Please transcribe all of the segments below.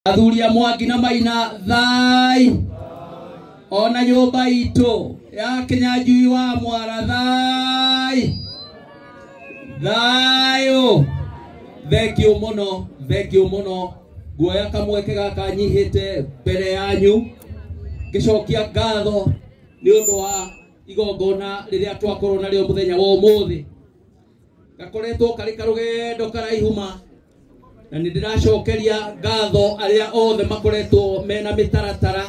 Athuri a Mwangi na Maina thai ona nyũmba itũ ya Kinyanjui wa Mwara thai thayũ. Thank you mũno, thank you mũno. Nguoya kamweke gaka nyihĩte mbere yanyu ngĩcokia ngatho nĩ ũndũ wa igongona rĩrĩa twakorwo narĩo mũthenya wa ũmũthĩ. Gakoretwo karĩ karũgendo karaihu ma, na nĩ ndĩracokeria ngatho arĩa othe makoretwo mena mĩtaratara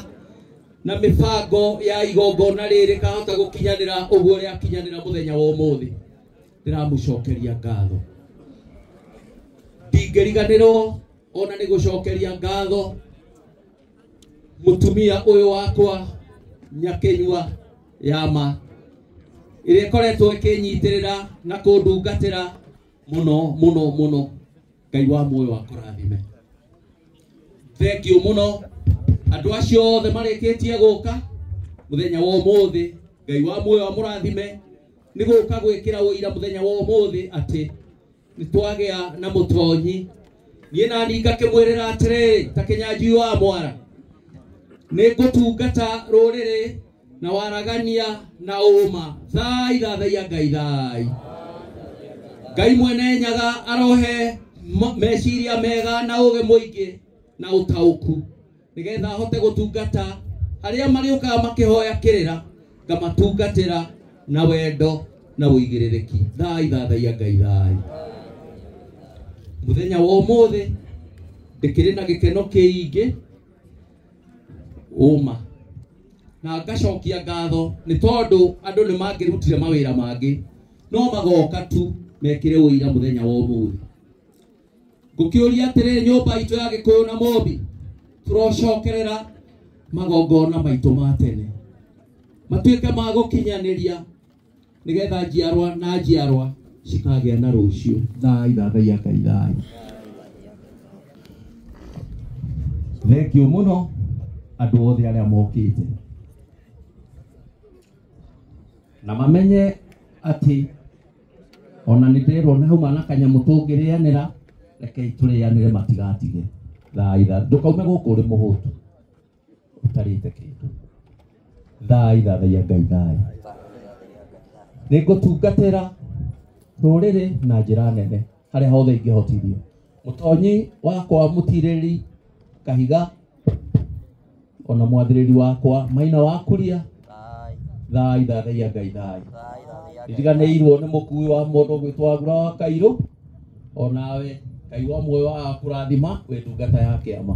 na mĩbango ya igongona rĩrĩ kahota gũkinyanĩra ũguo rĩakinyanĩra mũthenya wa ũmũthĩ. Ndĩramũcokeria ngatho, ndingĩriganĩrwo ona nĩ gũcokeria ngatho mũtumia ũyũ wakwa Nyakinyua Yama ĩrĩa ĩkoretwo ĩkĩnyitĩrĩra na kũndungatĩra mũno mũno mũno. Ngai wa muoyo akũrathime. Thank you mũno andũ acio othe marĩkĩtie gũka mũthenya wa ũmũthĩ. Ngai wa muoyo amũrathime nĩ gũka gwĩkĩra ũira mũthenya wa ũmũthĩ atĩ nĩ twagĩa na mũtonyi. Niĩ nani ngakĩmwĩrĩra atĩrĩrĩ ta Kinyanjui wa Mwara, nĩ ngũtungata rũrĩrĩ na waragania na ũma. Thai thathaiya Ngai thai. Ngai mwene Nyaga arohe meciria mega na ũgĩ mũingĩ na ũtaũku nĩgetha ahote gũtungata arĩa marĩũkaga makĩhoya kĩrĩra, ngamatungatĩra na wendo na ũigĩrĩrĩki. Thai thathaiya Ngai thai. Mũthenya wa ũmũthĩ ndĩkĩrĩ na gĩkeno kĩingĩ ũma, na ngacokia ngatho nĩ tondũ andũ nĩ mangĩrutire mawĩra mangĩ no magoka tu mekĩre ũira mũthenya wa ũmũthĩ. Ngũkĩũria atĩrĩrĩ, nyũmba itũ ya Gĩkũyũ na Mũmbi, tũrocokerera magongona maitũ ma tene matuĩke ma gũkinyanĩria nĩgetha njiarwa na njiarwa cikagĩa na rũciũ. Thai thathaiya Ngai thai. Thank you mũno andũ othe arĩa mokĩte, na mamenye atĩ ona nĩ ndĩrwo nĩ hauma na kanyamũ tũngĩrĩanĩra, rekei tũrĩanĩre matigatige. Thai tha, ndũkaume gũkũ ũrĩ mũhũtu ũtarĩte kĩndũ. Thai thathaiya Ngai thai. Nĩ ngũtungatĩra rũrĩrĩ na njĩra nene harĩa hothe ingĩhotithio. Mũtonyi wakwa mũtirĩri Kahiga, ona mwathĩrĩri wakwa Maina wa Kuria, thai thathaiya Ngai thai. Ndiriganĩirwo nĩ mũkui wa mũndũ gwĩtwo Agura wa Kairũ, onawe Ngai wa muoyo wa kũrathima wĩ ndungata ya kĩama.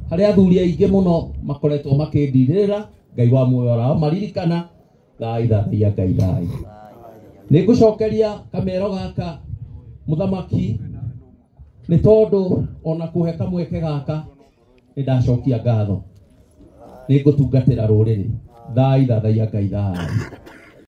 Harĩ athuri aingĩ mũno makoretwo makĩndirĩrĩra, Ngai wa muoyo aramaririkana. Thai thathaiya Ngai thai. Nĩ ngũcokeria kamero gaka mũthamaki nĩ tondũ ona kũhe kamweke gaka nĩ ndacokia ngatho. Nĩ ngũtungatĩra rũrĩrĩ. Thai thathaiya Ngai thai.